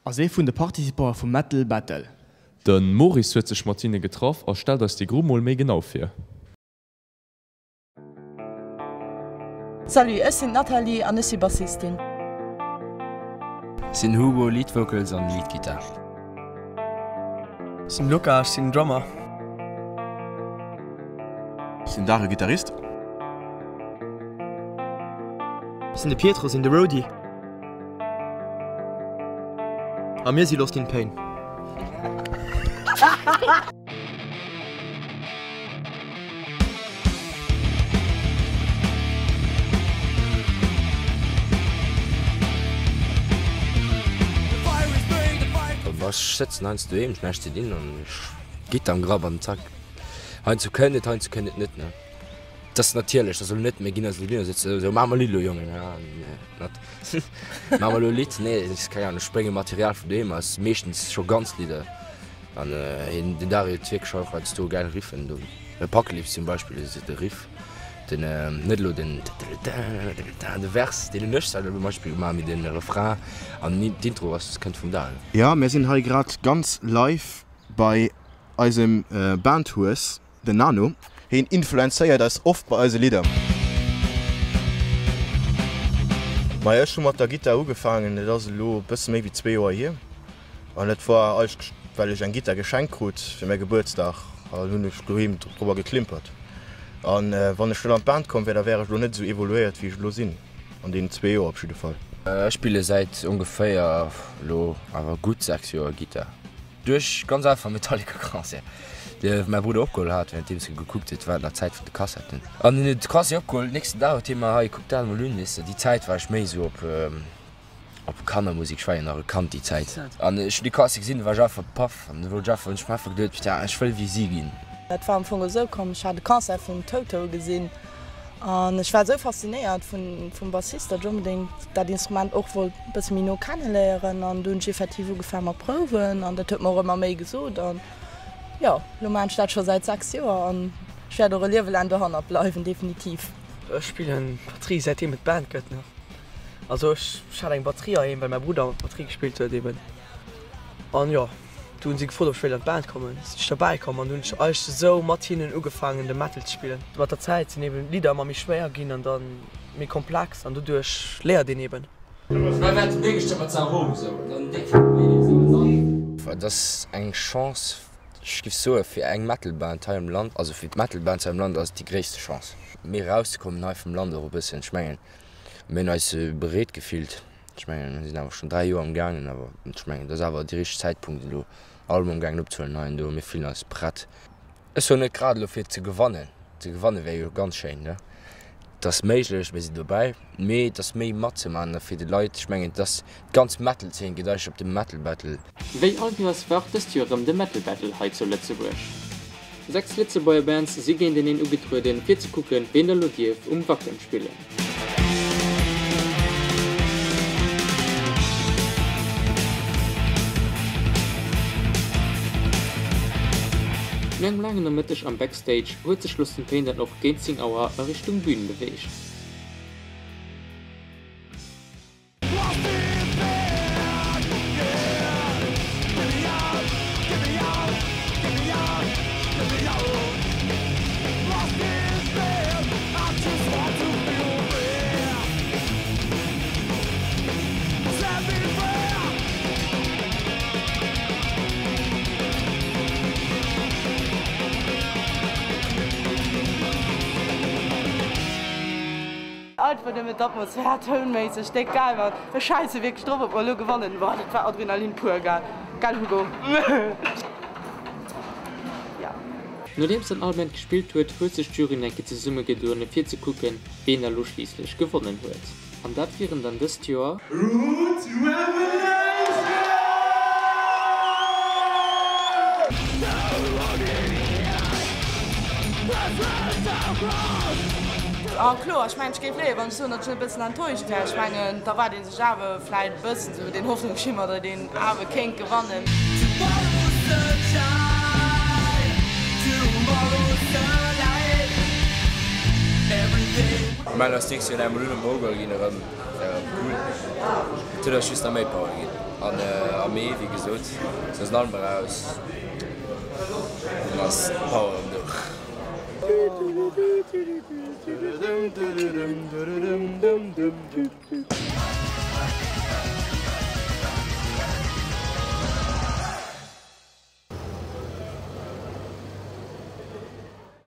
Ass ee vun de Participante vum Metal Battle. De Maurice huet sech mat hinne getraff a stellt eis déi Grupp mol méi genau vir. Salut, ech sinn d'Nathalie an ech si Bassistin. Sinn Hugo, Lead Vocals an Lead Guitar. Sinn Luca, ech sinn Drummer. Sinn Dario, Gittarist. Sinn de Pietro, sinn de Roadie. A mir si Lost in Pain. Ech sëtzen heiansdo doheem, ech hunn näischt ze dinn an ech Gitter am Grapp an zack. Heiansdo kënnt et, heiansdo kënnt et net. Et ass natierlech, dass elo net méi ginn, dass elo dohinner sëtzen, esou maache mer Lidd elo Jongen, net maache mer elo Lidd. Nee, ech keng Ahnung, ech brénge Material vun doheem, ass meeschtens scho ganz Lidder an hien den Dario huet wierklech och heiansdo gäil Riffen do. Apocalypse zum Beispill ass de Riff, den net elo den de Vers, deen hunn ech selwer zum Beispill gemaach, mee de Refrain an d'Intro ass kënnt vum Dario. Jo, mir sinn hei grad ganz live bei eisem Bandhues. Den Nano. Heen influenzéiert eis oft bei eise Lidder. Majo ech hu mat der Gittar ugefaangen, et ass elo e bësse méi wéi zwee Joer hier an et war eigentlech well ech eng Gittar geschenkt krut fir mäi Gebuertsdag an hunn ech doheem dorobber geklimpert an wann ech net an d'Band komm wär da wär ech elo net esou evoluéiert wéi ech elo sinn an deenen zwee Joer op jidde Fall. Ech spille säit ongeféier elo awer gutt 6 Joer Gittar. Duerch ganz einfach Metallica Concert, dee mäi Brudder opgeholl hat, währenddeems e gekuckt huet, war et nach d'Zäit vun de Kassetten. An hien huet de Concert opgeholl, nächsten Dag huet hie mer, hei kuck dat emol un, weess de, déi Zäit war ech méi esou op op Kannermusek, ech war jo nach e Kand déi Zäit. An ech hunn dee Concert gesinn, do war ech einfach paff an du wollt ech einfach, hunn ech mer einfach geduet, putain, ech wëll wéi si ginn. Dat war am Fong esou komm, ech hat e Concert vum Toto gesinn An ech war esou faszinéiert vum Bassist, datt ech onbedéngt dat Instrument och wollt e bësse méi no kenneléieren. An du hunn ech effektiv ugefaang mat prouwen an dat huet mer och ëmmer méi gesot. An jo, elo maachen ech dat scho säit 6 Joer an ech wäert och e Liewe laang dohannert bleiwen, definitiv. Ech spillen Batterie säitdeem et d'Band gëtt. Also ech hat eng Batterie heiheem, well mäi Brudder Batterie gespillt huet eben. An jo. Du hunn si gefrot, ob ech wéilt an d'Band kommen. Du sinn ech derbäi komm an du hunn ech eigentlech esou mat hinnen ugefaangen de Metal ze spillen. Mat der Zäit sinn eben d'Lidder ëmmer méi schwéier ginn an dann méi komplex an doduerch léiert een eben. Et ass eng Chance, ech géif soe fir eng Metal Band hei am Land, also fir d'Metal Bands hei am Land ass et déi gréisste Chance, méi erauszekommen hei vum Land och e bëssen. Ech mengen, mir hunn eis bereet gefillt. Ech mengen, mir sinn awer schonn 3 Joer am gaangen, awer ech mengen, et ass awer de richtege Zäitpunkt elo Album am gaangen opzehuelen hei an do. Mir fillen eis prett. Ech soen net grad elo fir ze gewannen, ze gewanne wär jo ganz schéin, ne? Et ass méiglech, mir sinn dobäi, mee et ass méi matzemaachen a fir de Leit, ech mengen, et ass d'ganz Metal-Zeen geet eigentlech op de Metal Battle. Wéi all Joers war och dëst Joer erëm de Metal Battle hei zu Lëtzebuerg. 6 Lëtzebuerger Bands si géinteneen ugetrueden, fir ze kucken, ween da lo dierf um Wacken spillen. No engem laangen Nomëtteg am Backstage huet sech Lost in Pain dann och géint 10 Auer a Richtung Bühn beweegt. Einfach nëmmen d'Atmosphär tounméisseg déck geil war. Ech schäisse wierklech drop ob mer elo gewannen. Boah dat war Adrenalin pur gell gell Hugo? Jo. Nodeems dann all Band gespillt huet, huet sech d'Jury nach eng Kéier zesumme gedoen fir ze kucken, ween da lo schliisslech gewonnen huet. An dat wieren dann dëst Joer. Roots Revelation! A kloer, ech mengen, ech géif léien, wann ech soen, datt ech net e bëssen enttäuscht wär. Ech mengen, da erwaart ee sech awer vläit e bëssen esou deen Hoffnungsschimmer, datt een awer kéint gewannen. Mir mellen eis d'nächst Joer nach eemol un am Ogre ginn erëm, wär erëm cool. Et huet eis just nach méi Power ginn an am Mee, wéi gesot, ass eisen Album eraus, dann ass d'Power erëm do.